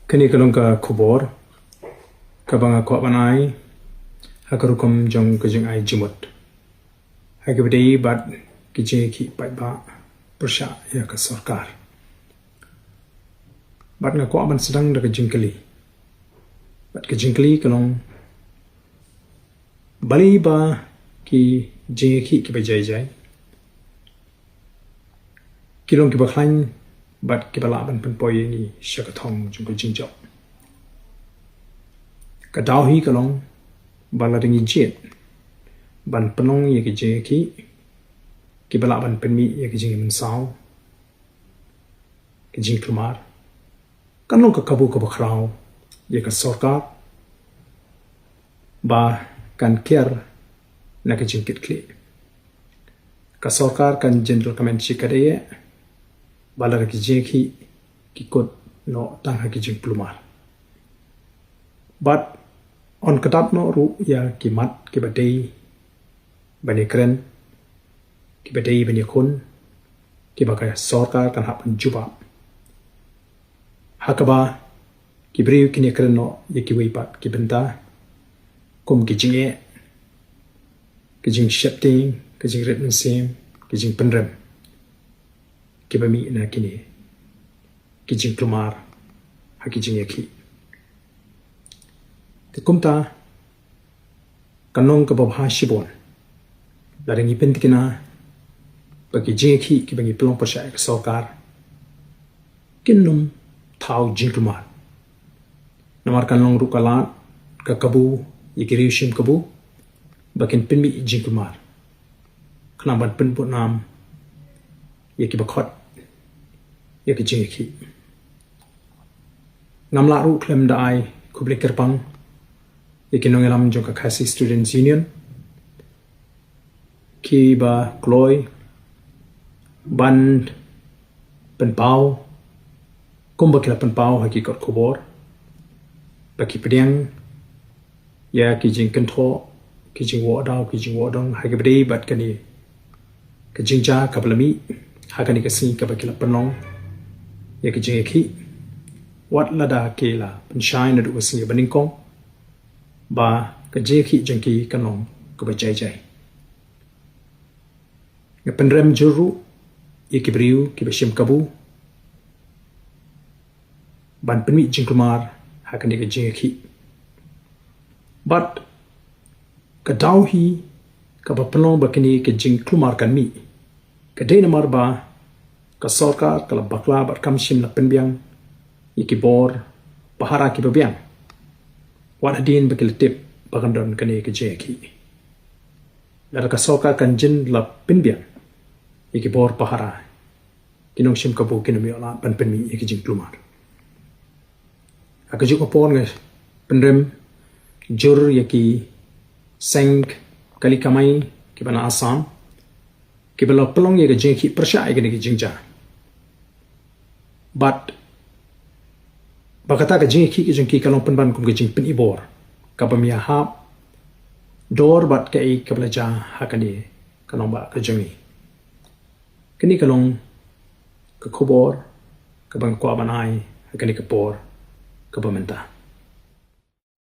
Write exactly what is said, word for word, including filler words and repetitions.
Kane ka long ka khubor kaba nga kwah ban ai ha ka rukom jong ka jingai jingmut ha kaba ïadei bad ki jingïakhih paidbah pyrshah ïa ka sorkar. Bad nga kwah ban sdang da ka jingkylli. Bad ka jingkylli ka long, balei ba ki jingïakhih kiba jai jai ki long kiba khlaiñ bad kiba lah ban pynpoi ïa ngi sha ka thong jong ka jingjop? Ka daw hi ka long ba lada ngi jied ban pynlong ïa ki jingïakhih kiba lah ban pynmih ïa ki jingmynsaw, ki jingkulmar, kan long ka kabu kaba khraw ïa ka sorkar ba kan kiar na ka jingkitkhlieh. Ka sorkar kan jin document shi katdei ba lada ki jingïakhih ki kut noh tang ha ki jingkulmar. Bad yn kdap noh ruh ïa ki mat kiba dei ban ïakren, kiba dei ban ïakhun, kiba ka sorkar kan hap ban jubab. Ha kaba ki briew kin ïakren noh ïa kiwei pat ki bynta, kum ki jingeh, ki jingsheptieng, ki jingrit mynsiem, ki jingpynrem kiba mih na kine ki jingkulmar ha ki jingïakhih. Te kumta, kan long kaba bha shibun lada ngi pyntikna ba ki jingïakhih kiba ngi pynlong pyrshah ïa ka sorkar kin ym thaw jingkulmar. Namar kan long ruh ka lad ka kabu ïa ki riew shim kabu ba kin pynmih jingkulmar khnang ban pynbud nam ïa kiba khot ïa ki jingïakhih. Ngam lah ruh khlem da ai khublei kyrpang ïa ki nongïalam jong ka Khasi Students Union kiba kloi ban pynpaw kumba ki la pynpaw ha ki kot khubor ba ki pdiang ïa ki jingkynthoh, ki jingwoh daw, ki jingwoh dong ha kaba dei bad kane ka jingjia kaba la mih ha kane ka sngi kaba ki la pynlong ïa ka jingïakhih. Wat lada ki la pynshai naduh ka sngi ba nyngkong ba ka jingïakhih jong ki kan long kaba jai jai. Nga pynrem jur ruh ïa ki briew kiba shim kabu ban pynmih jingkulmar ha kane ka jingïakhih. Bad ka daw hi kaba pynlong ba kane ka jingkulmar kan mih ka dei namar ba ka sorkar ka la bakla bad kam shym la pynbiang ïa ki bor pahara kiba biang wat hadien ba ki la tip ba kan don kane ka jingïakhih. Lada ka sorkar kan jin la pynbiang ïa ki bor pahara, ki nongshim kabu kin ym ïoh lad ban pynmih ïa ki jingkulmar. Ha kajuh ka por nga pynrem jur ïa ki seng kali kamai kiba na Assam kiba la pynlong ïa ka jingïakhih pyrshah ïa kane ka jingjia. Bad ba kata ka jingïakhih ka jong ki ka long pynban kum ka jingpynibor kaba ym ïahap dor bad kaei kaba la jia ha kane ka nongbah ka jong ngi. Kane ka long ka khubor kaba nga kwah ban ai ha kane ka por kaba mynta.